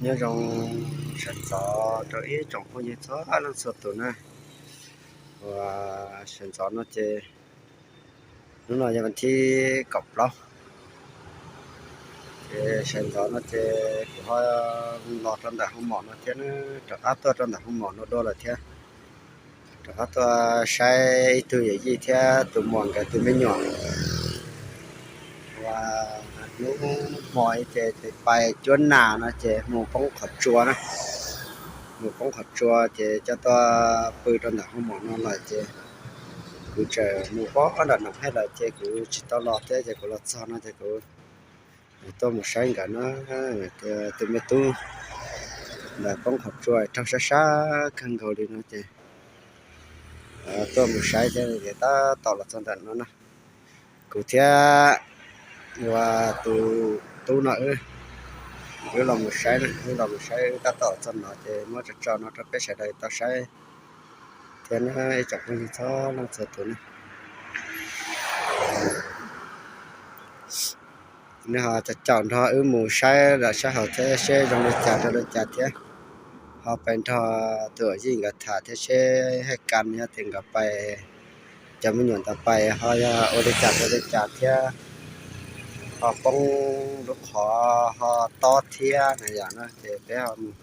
Nyob zoo sawv ntxov rau ib tsoom phooj ywg txhua leej txhua tus na. Uas sawv ntxov no ces hnub no yog vas thib kaum plaub, ces sawv ntxov no ces kuv ho los rau ntawm hoo mom no thiab, rov qab tuaj rau ntawm hoo mom no dua lawm thiab. Rov qab tuaj saib ib tug yawm yij thiab tus muam nkawd tus me nyuam. Uas hnub hmo ces tes pais cuab nas no ces mus poob qhov tsua na. Mus poob qhov tsua ces coj tuaj pw rau ntawm hoo mom no lawm ces kuv tseem mus poob nram Noom Hej lawm ces kuv tsis tau los thiab ces kuv los txog no ces kuv tuaj mus saib nkawd na. Tus me tub ntawd poob qhov tsua raug sab sab kawg nkaus li no ces tuaj mus saib thiab ces tab tom los txog ntawm no na. Kuv thiab uas tus tub no wb los mus saib na, wb los mus saib, wb tab tom txog no ces muab tso tso no rau peb sawv daws tau saib thiab na ib tsoom phooj ywg txhua leej txhua tus na. Nws ho caum caum nrog wb mus saib lawm sab hauv thiab seb zoo li cas rau li cas thiab, ho pais nrog tus yij nkawd tham thiab seb hais kas yog tias nkawd pais, cov me nyuam ntawd pais ho yog ua li cas rau li cas thiab, ho poob lub qhov ho tob thiab na yom na ces peb ho mus,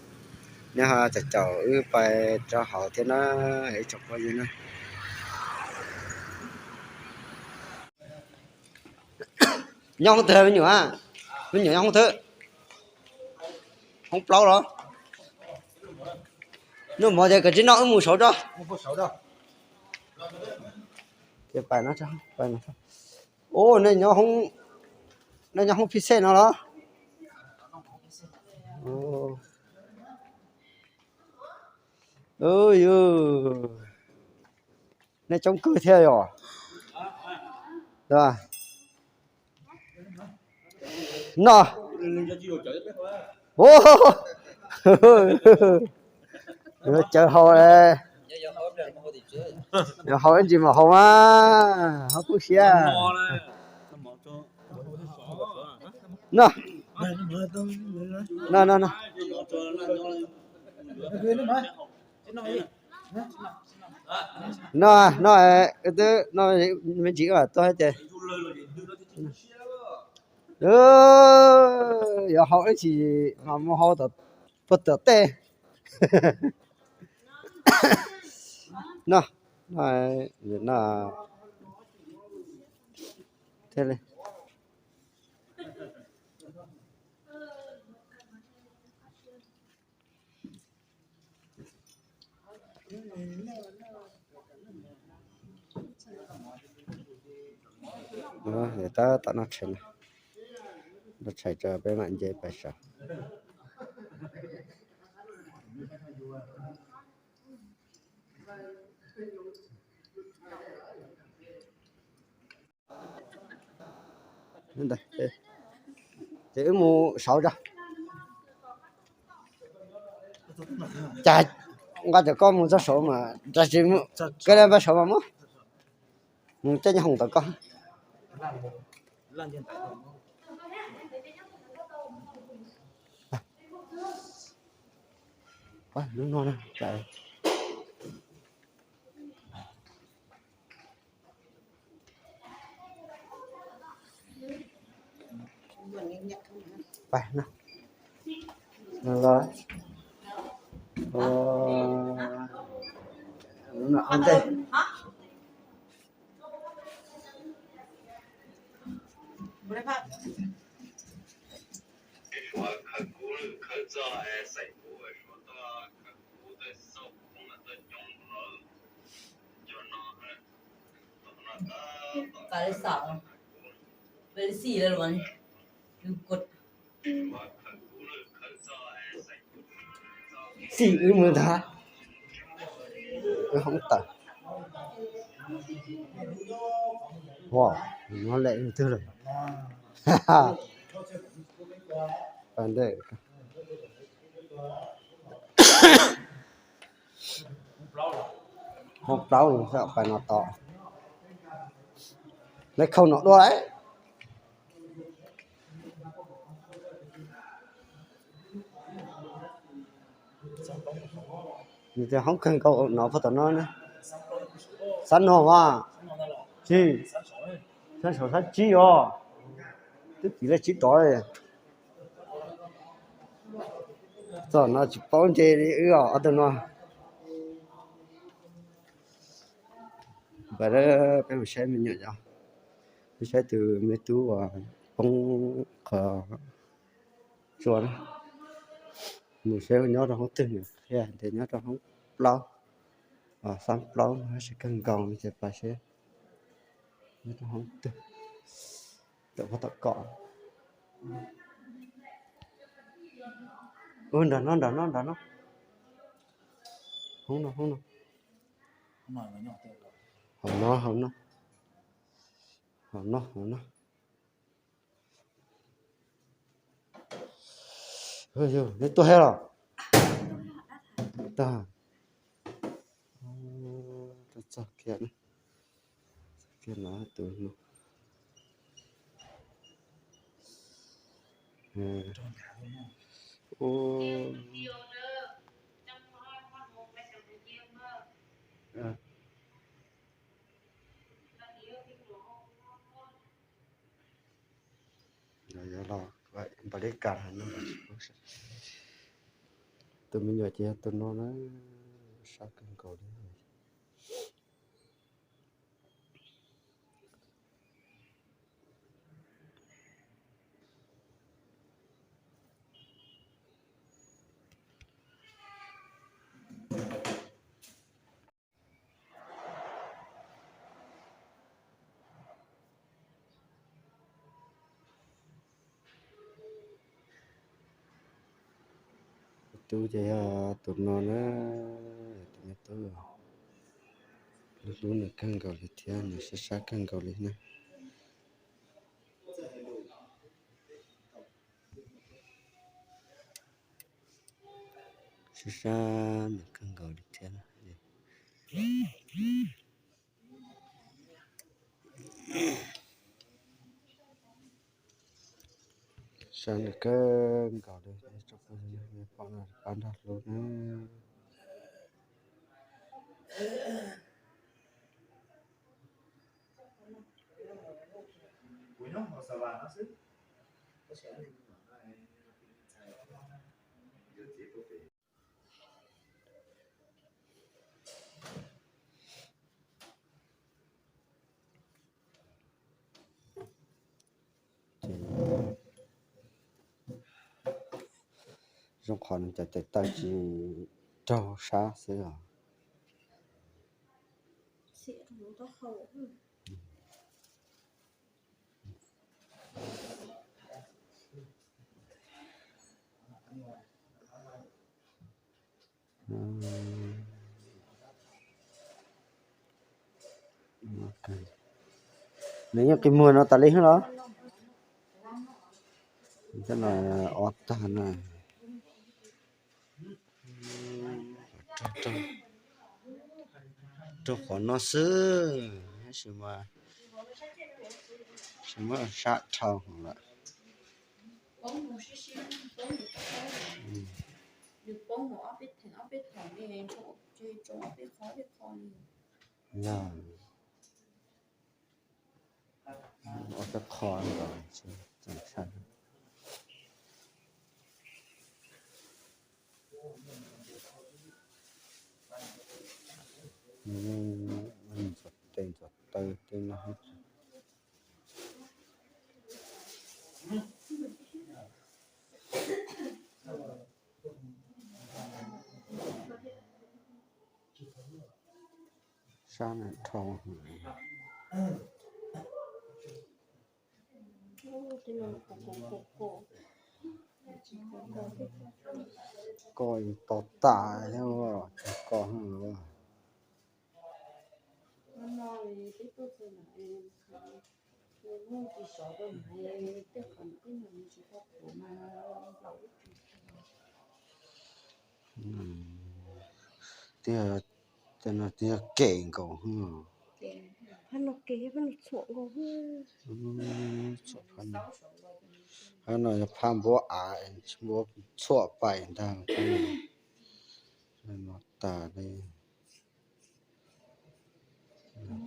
nws ho caum caum wb pais rau hauv thiab na ib tsoom phooj ywg na. Nyob hoob twg me nyuam? Me nyuam nyob hoob twg? Hoob plaub los? Noj mov ces kawm tsis noj wb mus saud tso. Ua, nej nyob hoob phij xej no los? Yus, nej coob kawg thiab yom. No, cawv haus, yog haus ib ntsis mas haus mas ho pub siab. No, no, no, no, no, me ntsis tuaj ces yuav haus ib ntsis mas mus haus puag tom tej. No, no, thiaj li. Tab tom noj tshais, noj tshais tso peb mam nce pais saud. Ces wb mus saud tso. Cas nqa cov koj mus txog saud mas, koj li npaj saud mas muab mus caij nyob hoom tom koj. Lub no na. Pais no. Los, ua ntej. Xij wb mus ntag. Wb hoob tawm. Ua, nyob lem twg lawm. Pais ntej. Hoob plaub pais no tod. Lawv khau no dua lawm. Nws tias hoob kawg nkaus no puag tom no ne. Xab no as? Tsis, xab saum xab tsib os. Twb tim lej tsib tod. Txog no tsis paub nce li wb os ob tug no. Peb mus saib me nyuam yos, peb saib tus me tub uas poob qhov tsua na. Mus saib nyob rau hoob twg, nws qhia tias nyob rau hoob plaub, xab plaub no, tab sis kawg nkaus no ces pais seb nyob rau hoob twg. Tawm pab tom kom. Ua nram no, nram no, nram no. Hoob no, hoob no. Hauv no, hauv no. Hauv no, hauv no. Yog neb tuaj thiab los? Tag. Txog kiag, txog kiag no tus no. Yuav los npaum li cas no. Tus me nyuam ces yog tus no na, sab kawg nkaus li. Tus tub ces yog tus no na, tus me tub, hlub nws kawg nkaus li thiab, nws sab sab kawg nkaus li na. Sab sab nws kawg nkaus li thiab. Sab nws kawg nkaus li, pom no pab nrog hlub na. Zoo qhov nws cov tes taw tsis raug sab xwb os. Nws yeej qi muag no tas li los? Ob tag na. Raug qhov no xwb, tab sis mas tsis muaj sab dhau lawm. Ua kab qho tseem tshaj. Ntxuav tes ntxuav taw tej no. Sab na dhau. Koj to tas thiab, koj. Tiag, tej no tiag kem nkaus. Phab no yog phab npuab av, npuab txhuam pais ntag. Mos tas li,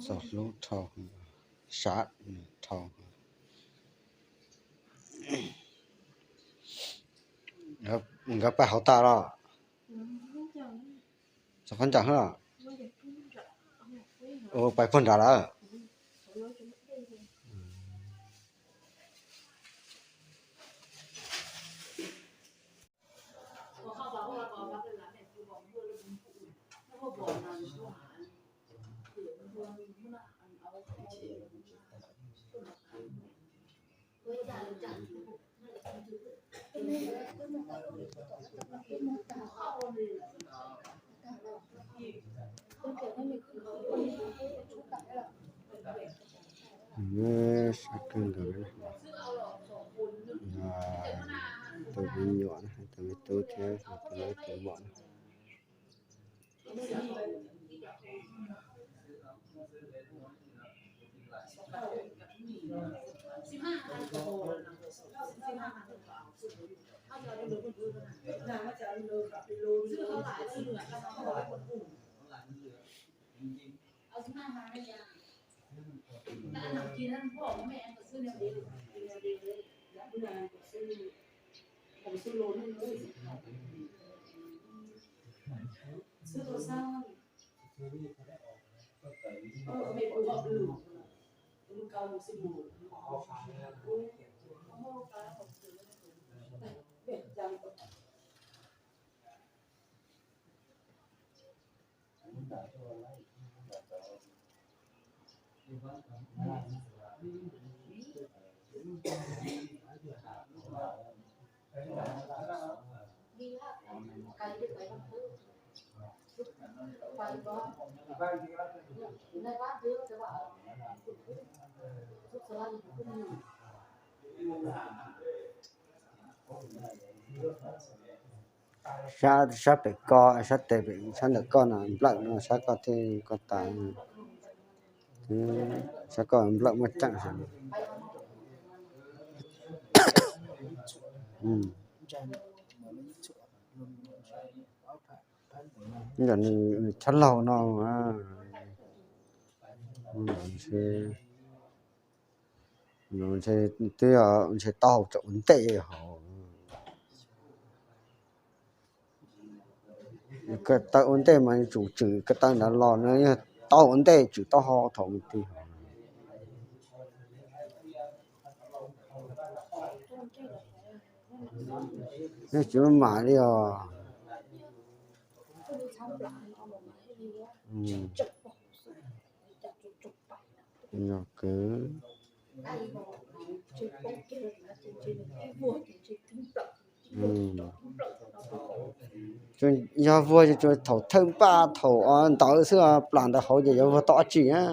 txog hlub dhau, sab dhau. Nkawd pais hauv tas los? Txog qhov ncauj los? Ua pais puag nrad lawm. Sab kawg nkaus. Tus me nyuam, tus me tub thiab tus me tub mom. Sab, sab pem ko, sab tes, sab ntawm koj no nplawm no, sab koj thiaj koj tas. Sab koj nplawm muaj ceem heev. Nws, nws tshab laug no, ntshe, ntshe, twb ntshe taub hau tseem ua ntej hauv. Ko taw ua ntej mas tsum tswm ko taw nrad los no yog taub hau ua ntej tswm taub hau thaum mus ti hauv. Yeej tsis maj mam li os. Yog kwv. Yog vuag ces tsuas thaum thawj npaj thaum ntawd xwb, plam ntawd hauv ces yuav vuag tau dab tsi na.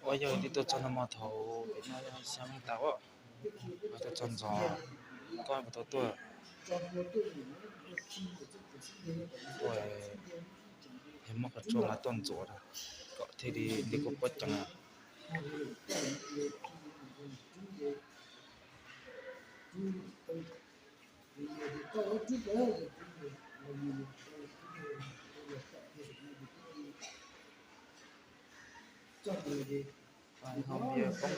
Ua yog li tuaj txog no mas thaum pem no xya moos tas, tuaj txog ntxov, koj puas tau tuaj? Tuaj, yog muab qhov tsua mas tuaj ntxuav na, kom thiaj li nti koj pob ceev. Hau npias poob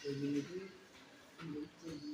xwb os.